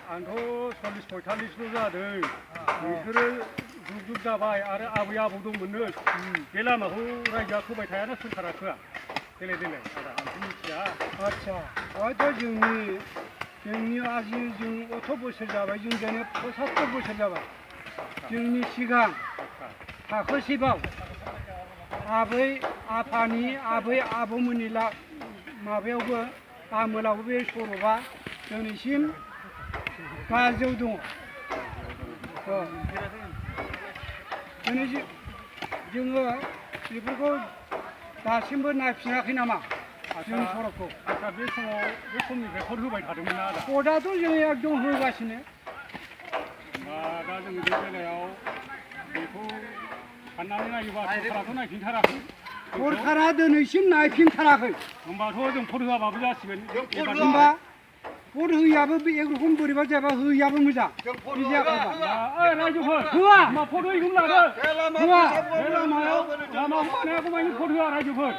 आंथ' 40-45ल' जादों नोंसोरो जुग जुग जाबाय आरो आबै आबौ दंमोननो बे लामाखौ रायजोआ खोबाय थायाना सरखारा खोआ देलाय देलाय आदा आंथ' मिथिया आदसा हयथ' जोंनि आजि जों 18 बोसोर जाबाय जों जानो 75 बोसोर जाबाय जोंनि सिगां थाखोसेबाव आबै आफानि आबै आबौमोननि माबायावबो आमोलावबो बे सरबा दिनैसिम गाजौ दङ जोङो बेफोरखौ दासिमबो नायफिनाखै नामा जोंनि सरकखौ आदसा बे समनिफ्राय भट होबाय थादोंमोन ना आदा भटआथ' जों एकदम होगासिनो दा जोङो बे बेलायाव बेखौ साननानै नायोबा सरकाराथ' नायफिनथाराखै सरकारा दिनैसिम नायफिनथाराखै होमबाथ' जों भट होआबाबो जासिगोन होमबा भट होयाबो बे एरखम बोरैबा जायाबा होयाबो मोजां रायजोफोर होआ मा भट हैगोन लादो होआ बे लामायाव बानायागौ मानि भट होआ रायजोफोर